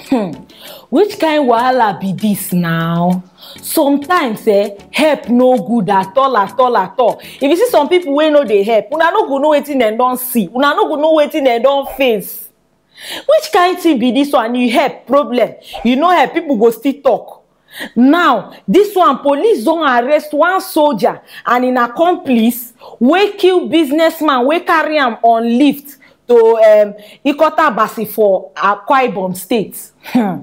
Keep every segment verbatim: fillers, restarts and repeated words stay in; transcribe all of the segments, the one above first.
Hmm. Which kind wahala be this now? Sometimes eh, help no good at all, at all, at all. If you see some people wey no dey help, una no go know wetin dem don see, una no go know wetin dem don face. Which kind thing be this one? You help, problem, you no help, people go still talk. Now this one, police don arrest one soldier and im accomplice wey kill businessman wey carry am on lift to um, Ikota Basi for Akwa Ibom State. Hmm.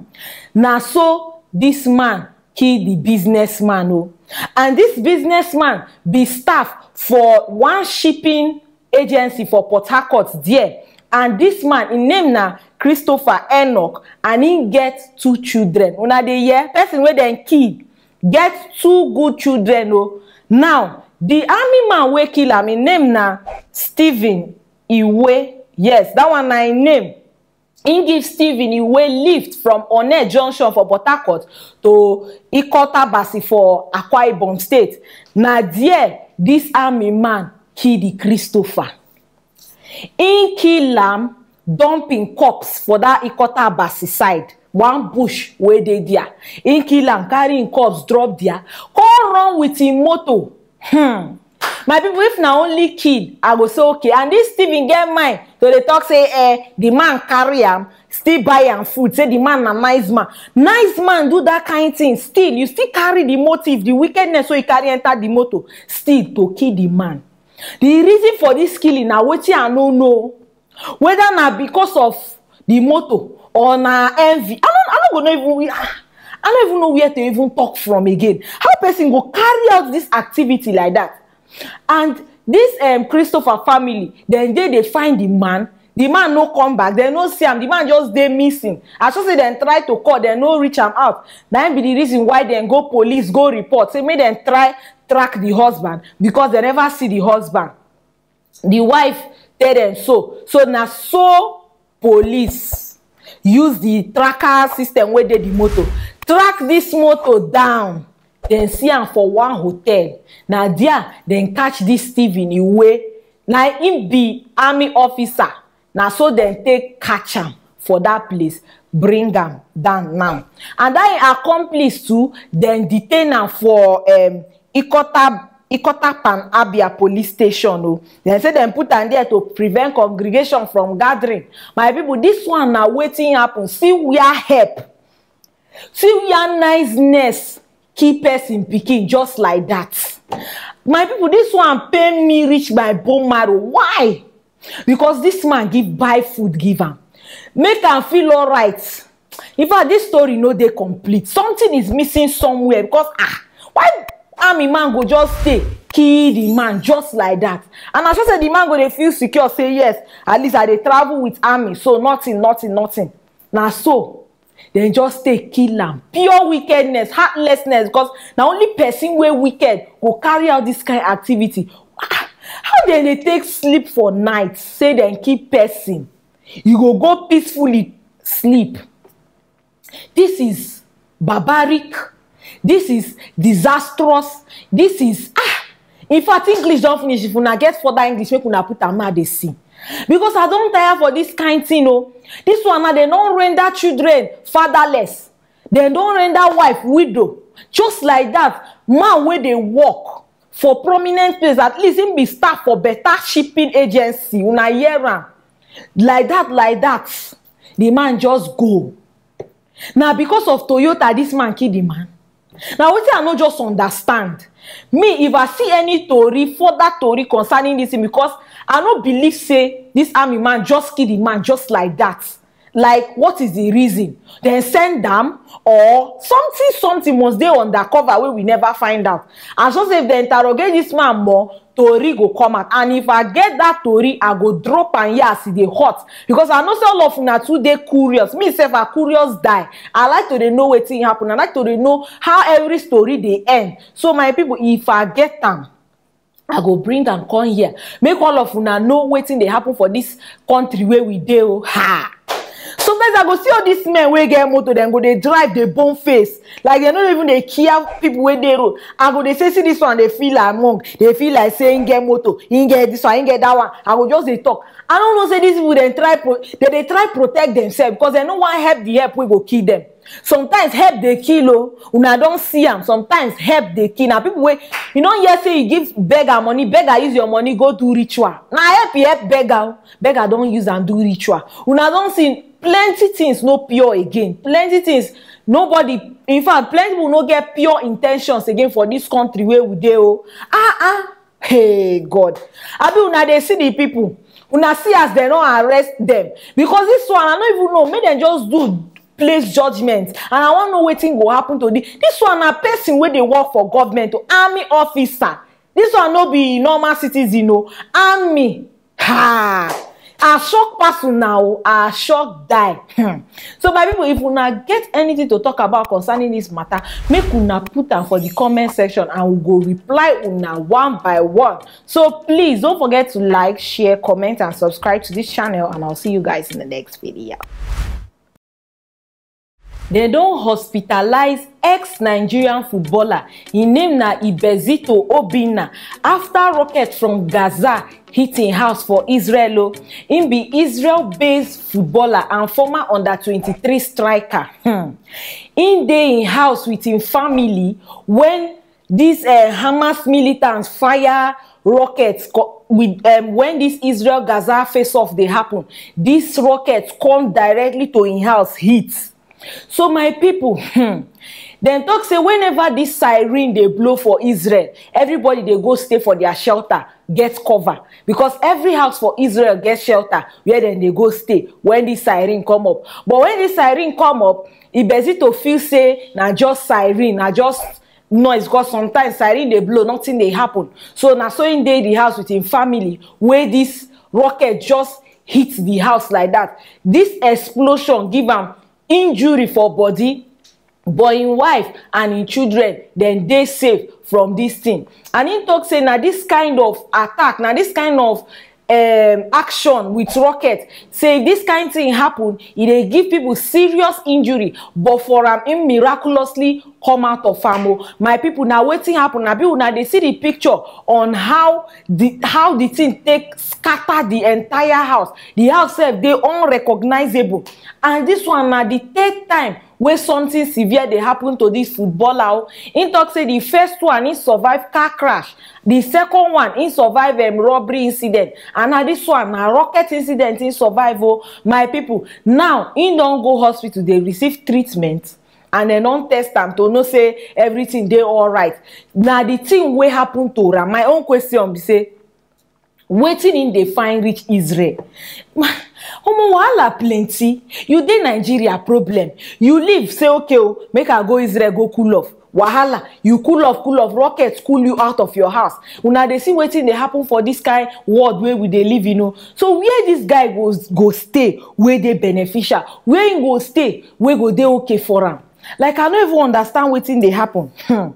Na so this man kill the businessman o. And this businessman be staff for one shipping agency for Port Harcourt there. And this man, im name na Christopher Enoch, and im get two children. Una dey hear? Person wey dem kill get two good children o. Now the army man wey kill am, im name na Stephen Iwe. Yes, that one na im name. Im give Stephen Iwe lift from One Junction for Port Harcourt to Ikota Basi for Akwa Ibom State. Na there this army man kill the Christopher. Im kill am, dump im corpse for that Ikota Basi side, one bush wey dey there. Im kill am, carry im corpse drop there, come run with im motor. Hmm. My people, if na only kill, I go say okay. And this Stephen get mind to dey talk say eh, the man carry am, still buy am food, say the man na nice man. Nice man do that kind thing, still you still carry the motive, the wickedness wey you carry enter the motor, still to kill the man. The reason for this killing na wetin I no know. Whether na because of the motor or na envy, I no, I no go know even, I no even know where to even talk from again. How person go carry out this activity like that? And this um, Christopher family, dem dey dey find the man. The man no come back. Dem no see am. The man just dey missing. As so say dem try to call, dem no reach am out. Na im be the reason why dem go police, go report, say make dem try track the husband, because dem never see the husband. The wife tell dem so. So na so police use the tracker system wey dey the motor, track this motor down. Dem see am for one hotel. Na there dem catch this Stephen Iwe. Na im be army officer. Na so dem take catch am for that place, bring am down now. And that im accomplice too, dem detain am for um, Ikota Ikota Pan Abia police station o. Dem say dem put am there to prevent congregation from gathering. My people, this one na wetin happen. See where help, see where niceness kill person pikin just like that. My people, this one pain me reach my bone marrow. Why? Because this man give, buy food give am, make am feel alright. In fact, this story no dey complete. Something is missing somewhere, because ah, why army man go just stay kill the man just like that? And I sure say the man go dey feel secure, say yes, at least I dey travel with army, so nothing, nothing, nothing. Na so dem just stay kill am. Pure wickedness, heartlessness, because na only person wey wicked go carry out this kind activity. Ah, how dem dey take sleep for night, say dem kill person, you go go peacefully sleep? This is barbaric. This is disastrous. This is ah. In fact, English don finish. If una get further English, make una put am, make I dey see. Because I don tire for this kind thing o. This one now, dem don render children fatherless. Dem don render wife widow. Just like that, man wey dey work for prominent place, at least him be staff for better shipping agency, una hear am? Like that, like that, the man just go. Na because of Toyota this man kill the man? Na wetin I no just understand. Me, if I see any tori, further tori concerning this thing, because I no believe say this army man just kill the man just like that. Like, what is the reason? Dem send am, or something, something must dey undercover wey we never find out. And so say if dem interrogate this man more, tori go come out. And if I get that tori, I go drop am here as e dey hot, because I know say all of una too dey curious. Me sef, I curious die. I like to dey know wetin happen. I like to dey know how every story dey end. So my people, if I get am, I go bring am come here, make all of una know wetin dey happen for this country wey we dey o. Ha! So I go see all these men wey get motor, dem go dey drive, dey bone face, like dem no even dey care people wey dey road. I go dey say, see this one, dey feel among, dey feel like say him get motor, him get this one, him get that one. I go just dey talk. I no know say these people dem try pro, dem dey try protect themselves because dem no wan help the help wey go kill them. Sometimes help dey kill o, una don see am. Sometimes help dey kill. Na people wey you don hear say you give beggar money, beggar use your money go do ritual. Na help you help beggar o, beggar don use am do ritual. Una don see plenty things no pure again. Plenty things, nobody, in fact, plenty people no get pure intentions again for this country wey we dey o. Ah ah, hey God, abi una dey see the people? Una see as dem no arrest dem? Because this one, I no even know, make dem just do place judgment, and I wan know wetin go happen to the, this one na person wey dey work for government o, army officer. This one no be normal citizen o, army. Ha! I shock pass una o, I shock die. Hmm. So my people, if una get anything to talk about concerning this matter, make una put am for the comment section and we go reply una one by one. So please don't forget to like, share, comment and subscribe to this channel, and I'll see you guys in the next video. Dem don hospitalize ex-Nigerian footballer, im name na Ibezito Obinna, after rocket from Gaza hit im house for Israel o. Im be Israel-based footballer and former under twenty-three striker. Hmm. Im dey im house with im family when dis, eh, Hamas militants fire rockets co-, with, um, when this Israel-Gaza face-off dey happen, this rocket come directly to im house, hit. So my people, hmm, dem talk say whenever this siren dey blow for Israel, everybody dey go stay for their shelter, get cover, because every house for Israel get shelter where dem dey go stay when this siren come up. But when this siren come up, Ibezito feel say na just siren, na just noise, because sometimes siren dey blow, nothing dey happen. So na so im dey the house with im family wey this rocket just hit the house like that. This explosion give am injury for body, but im wife and im children, dem dey safe from this thing. And im talk say na this kind of attack, na this kind of, um, action with rocket, say if this kind thing happen, e dey give people serious injury, but for am, im miraculously come out of am o. My people, na wetin happen? Na be una dey see the picture on how the, how the thing take scatter the entire house. The house sef dey unrecognizable, and this one na the third time wey something severe dey happen to this footballer o. Im talk say the first one, im survive car crash, the second one, im survive, um, robbery incident, and na this one na rocket incident im survive o. My people, now im don go hospital dey receive treatment, and dem don test am to know say everything dey alright. Na the thing wey happen to am. My own question be say, wetin im dey find reach Israel? Omo, wahala plenty. You dey Nigeria, problem. You leave, say, okay o, make I go Israel go cool off. Wahala, you cool off, cool off, rocket cool you out of your house. Una dey see wetin dey happen for this kind world wey we dey live in o. So where this guy go, go stay wey dey beneficial? Where im go stay wey go dey okay for am? Like, I no even understand wetin dey happen. Hmm.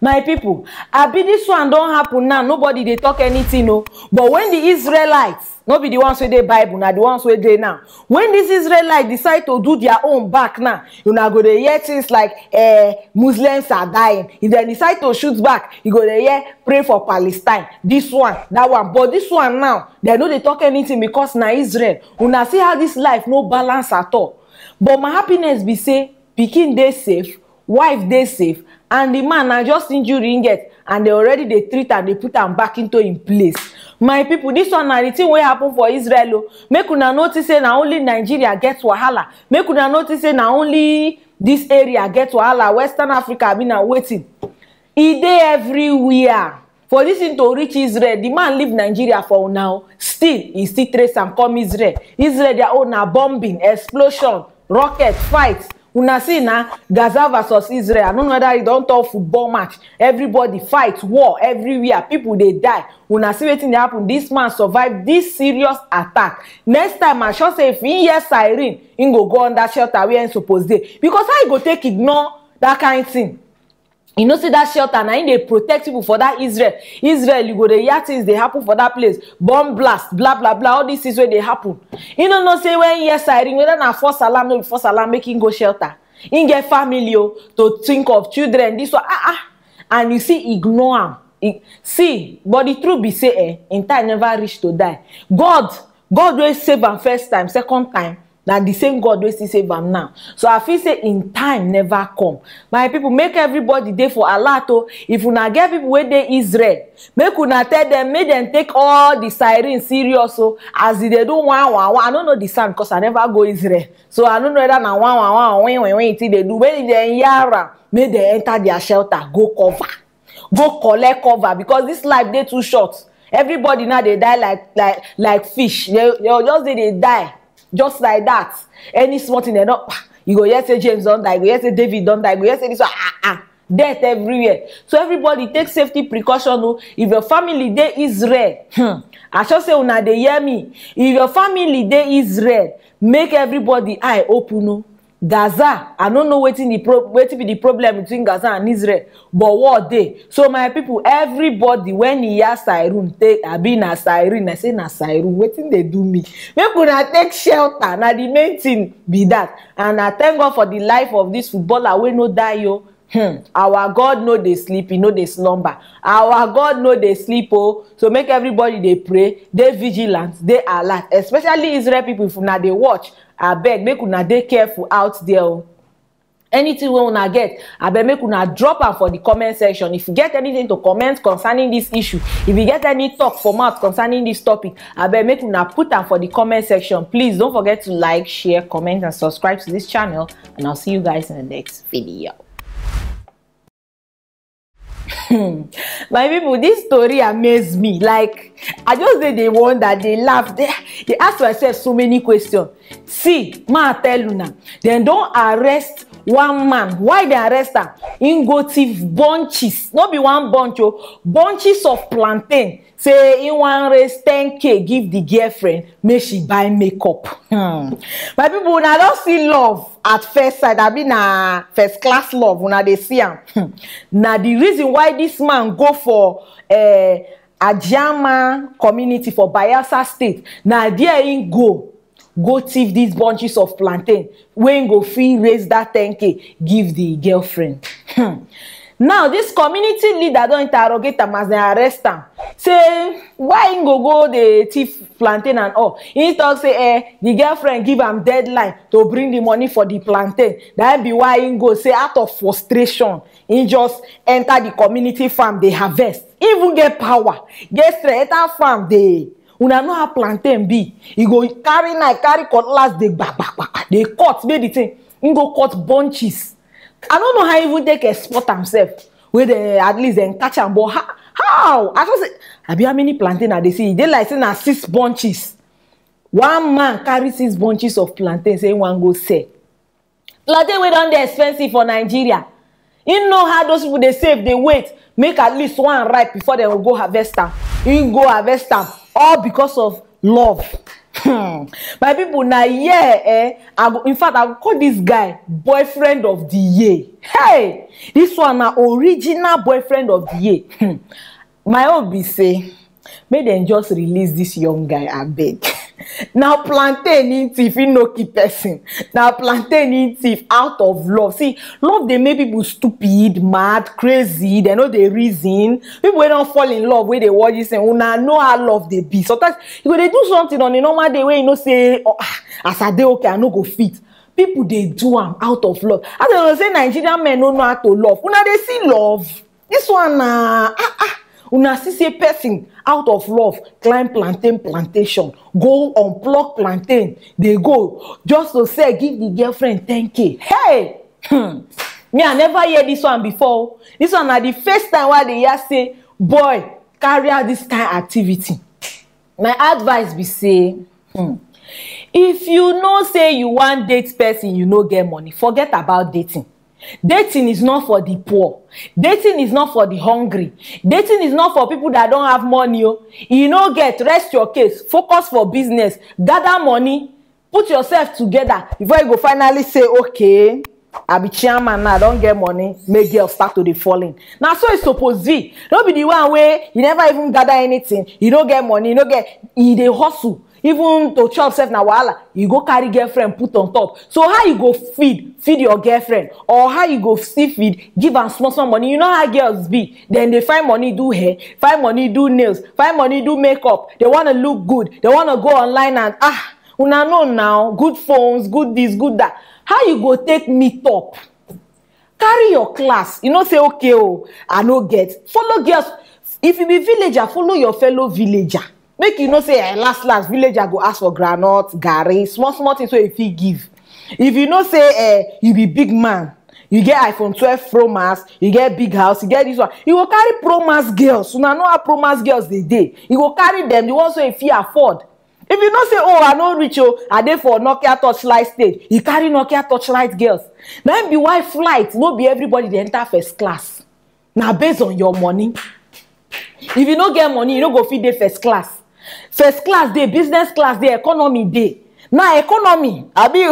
My people, abi this one don happen now, nobody dey talk anything o. But when the Israelites, no be the ones wey dey Bible, na the ones wey dey now, when these Israelites decide to do their own back now, una go dey hear things like, eh, Muslims are dying. If dem decide to shoot back, you go dey hear, pray for Palestine, this one, that one. But this one now, dem no dey talk anything because na Israel. Una see how this life no balance at all. But my happiness be say pikin dey safe, wife dey safe, and the man na just injury im get, and dem already dey treat am, dey put am back into im place. My people, this one na the thing wey happen for Israel o. Make una notice say na only Nigeria get wahala. Make una notice say na only this area get wahala. Western Africa, abi na wetin? E dey everywhere. For this thing to reach Israel, the man leave Nigeria for una o. Still, e still trace am come Israel. Israel, their own na bombing, explosion, rocket, fight. Una see na, Gaza versus Israel. I no know whether e don turn football match. Everybody fight, war everywhere. People dey die. Una see wetin dey happen. This man survive this serious attack. Next time, I sure say if he hear siren, he go go under shelter where he suppose dey. Because how he go take ignore that kind thing? You know, see that shelter now, they protect people for that Israel. Israel, you go, the year things they happen for that place. Bomb blast, blah, blah, blah. All these things where they happen. You don't know, say when yes, siren, whether na false alarm, no be false alarm, making go shelter. In get family oh, to think of children, this one, ah, ah. And you see, ignore am. I- see, but the truth be say, eh, in time never reach to die. God, God will save am first time, second time. Na the same God wey still save am now. So I feel say in time never come. My people, make everybody dey for alert oh. If una get people wey dey Israel, make una tell them, make them take all the siren serious oh. As they do one one one, I don't know the sound because I never go Israel. So I don't know whether na one one one, when when when they do. When they hear am, make they enter their shelter, go cover, go collect cover, because this life dey too short. Everybody now they die like like like fish. They, they just dey dey die just like that. Any small thing they don't. You go hear say James don't die. You go hear say David don't die. You go hear say this one, ah, ah, death everywhere. So everybody take safety precaution oh. If your family dey Israel, hmm, I sure say una dey hear me. If your family dey Israel, make everybody eye open oh. Gaza, I no know wetin the pro wetin be the problem between Gaza and Israel, but war dey. So my people, everybody, when e hear siren, take, abi na siren, I say na siren, wetin dey do me? Make una take shelter, na the main thing be that. And I thank God for the life of this footballer wey no die o. Hmm. Our God no dey sleep, e no dey slumber. Our God no dey sleep o. So make everybody dey pray, dey vigilant, dey alert, especially Israel people. If una dey watch, abeg, make una dey careful out there o. Anything wey una get, abeg, make una drop am for the comment section. If you get anything to comment concerning this issue, if you get any talk for mouth concerning this topic, abeg, make una put am for the comment section. Please don't forget to like, share, comment, and subscribe to this channel. And I'll see you guys in the next video. Hmm. My people, this story amazed me. Like, I just dey dey wonder, dey laugh, dey, dey ask myself so many questions. See, ma tell una, dem don arrest one man. Why they arrest am? He go thief bunches, no be one bunch o, bunches of plantain. Say he wan raise ten K give the girlfriend, make she buy makeup. Hmm. My people, una don see love at first sight. I mean, na first class love. Una dey see am. Hmm. Na the reason why this man go for uh, Ajiama community for Bayelsa State. Na there he go, go thief these bunches of plantain wey he go fit raise that ten K give the girlfriend. Hmm. Now, this community leader don interrogate am as they arrest am. Say, why he go go the thief plantain and all? He talk say, eh, the girlfriend give am deadline to bring the money for the plantain. That be why he go say, out of frustration, he just enter the community farm, they harvest. He even get power, get strength, enter farm, they, una know how plantain be. He go carry knife, carry cutlass, they back, back, back, back, they cut, make the thing. He go cut bunches. I don't know how he even take export himself. Where they at least then catch am, but how? How? I just say, abi how many plantain are they see? They like say na six bunches. One man carry six bunches of plantain, say one go sell. Plantain wey don dey expensive for Nigeria. You know how those people dey save, dey wait, make at least one ripe before they go harvest am. He go harvest am, all because of love. Hmm. My people, na here, eh, I go, in fact, I go call this guy boyfriend of the year. Hey, this one na original boyfriend of the year. Hmm. My own be say, make dem just release this young guy, abeg. Now plantain in thief, he no keep person. Now plantain in thief out of love. See, love dey make people stupid, mad, crazy. They know the reason. People wey don fall in love, wey dey watch this thing, una know how love dey be. Sometimes you go dey do something on a normal day wey you know say, oh, ah, as I dey okay, I no go fit. People dey do am out of love. As I say, Nigerian men no know how to love. Una dey see love. This one na, ah, ah, una see say person out of love climb plantain plantation, go unpluck plantain, they go just to say give the girlfriend ten K. Hey! Hmm. Me, I never hear this one before. This one na the first time why they hear say boy carry out this kind activity. My advice be say, hmm, if you know say you wan date person, you no get money, forget about dating. Dating is not for the poor. Dating is not for the hungry. Dating is not for people that don't have money. Oh. You no get, rest your case, focus for business, gather money, put yourself together before you go finally say, okay, I be chairman now, I don get money, make girls start to dey fall in. Na so e suppose be. No be the one wey you never even gather anything, you no get money, you no get, you dey hustle. Even to chop sef na wahala. You go carry girlfriend put on top. So how you go feed, feed your girlfriend? Or how you go still feed, give am small small money? You know how girls be. Dem dey find money do hair, find money do nails, find money do makeup. They wanna look good. They wanna go online and, ah, una know now, good phones, good this, good that. How you go take meet up? Carry your class. You know say, okay, oh, I no get. Follow girls. If you be villager, follow your fellow villager. Make you know say, eh, last last, villager go ask for groundnut, garri, small small things wey you fit give. If you know say, eh, you be big man, you get iPhone twelve Pro Max, you get big house, you get this one, you go carry Pro Max girls. Una know how Pro Max girls dey dey. You go carry them, the ones wey you fit afford. If you know say, oh, I no reach, oh, I dey for Nokia Touchlight stage, you carry Nokia Touchlight girls. Na im be why flight, no be everybody dey enter first class. Na based on your money. If you no get money, you no go fit dey first class. First class dey, business class dey, economy dey. Na economy, abi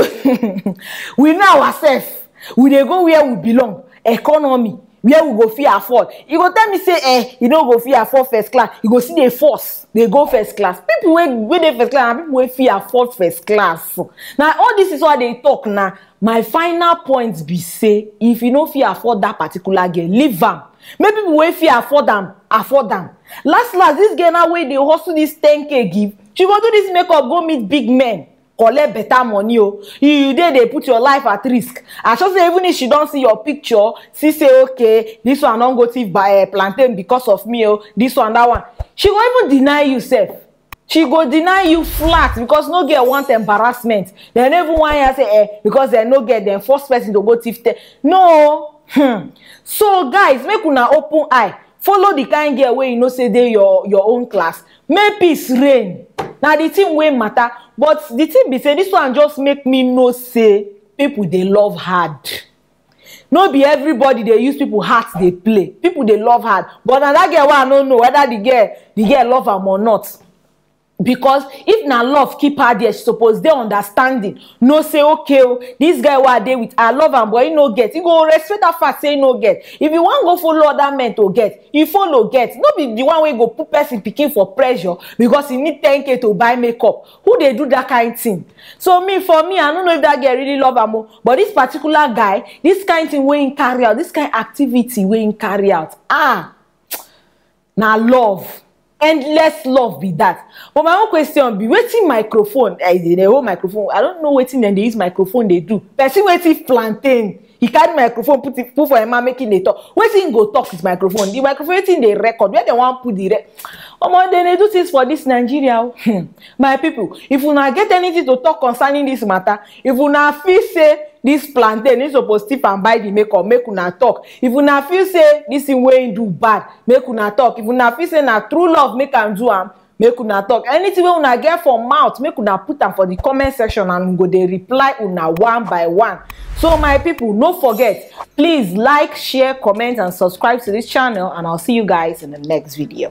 we know ourselves. We dey go where we belong. Economy, where we go fit afford. You go tell me say, eh, you no go fit afford first class. You go see dey force, dey go first class. People wey, wey dey first class na people wey fit afford first class. Na all this is what they talk na. My final point be say, if you no fit afford that particular girl, leave am. Make people wey fit afford am, afford am. Last last, this girl now wey dey hustle this ten K give, she go do this makeup, go meet big men, collect better money o. You, you dey, dey put your life at risk. I sure say even if she don see your picture, see say, okay, this one don go thief by, eh, plantain because of me o, this one, that one. She go even deny you sef. She go deny you flat because no girl want embarrassment. Dem no even wan hear say, eh, because dem no get, dem force person to go thief them. No. Hmm. So guys, make una open eye. Follow the kind girl wey you know say dey your, your own class. Make peace reign. Na the thing wey matter. But the thing be say, this one just make me know say people dey love hard. No be everybody dey use people heart dey play. People dey love hard. But na that girl wey I no know whether the girl, the girl love am or not. Because if na love keep her there, she suppose dey understanding. Know say, okay o, this guy wey I dey with, I love am, but he no get. He go respect that fact say he no get. If you wan go follow other men to get, you follow get. No be the one wey go put person pikin for pressure because he need ten K to buy makeup. Who dey do that kind thing? So me, for me, I no know if that girl really love am o. But this particular guy, this kind thing wey he carry out, this kind activity wey he carry out, ah, na love. Endless love be that. But my own question be, wetin microphone, eh, the whole microphone, I don't know wetin dem dey use microphone dey do. Person wey thief plantain, he carry microphone, put it, put for him mouth, make him dey talk. Wetin he go talk with microphone? The microphone, wetin dey record? Where dem wan put the re-, omo, dem dey do things for this Nigeria o. Hmm. My people, if una get anything to talk concerning this matter, if una feel say this plantain, he suppose thief and buy the makeup, make una talk. If una feel say this thing wey he do bad, make una talk. If una feel say na true love make am do am, make una talk. Anything wey una get for mouth, make una put am for the comment section and we go dey reply una one by one. So my people, no forget, please like, share, comment and subscribe to this channel, and I'll see you guys in the next video.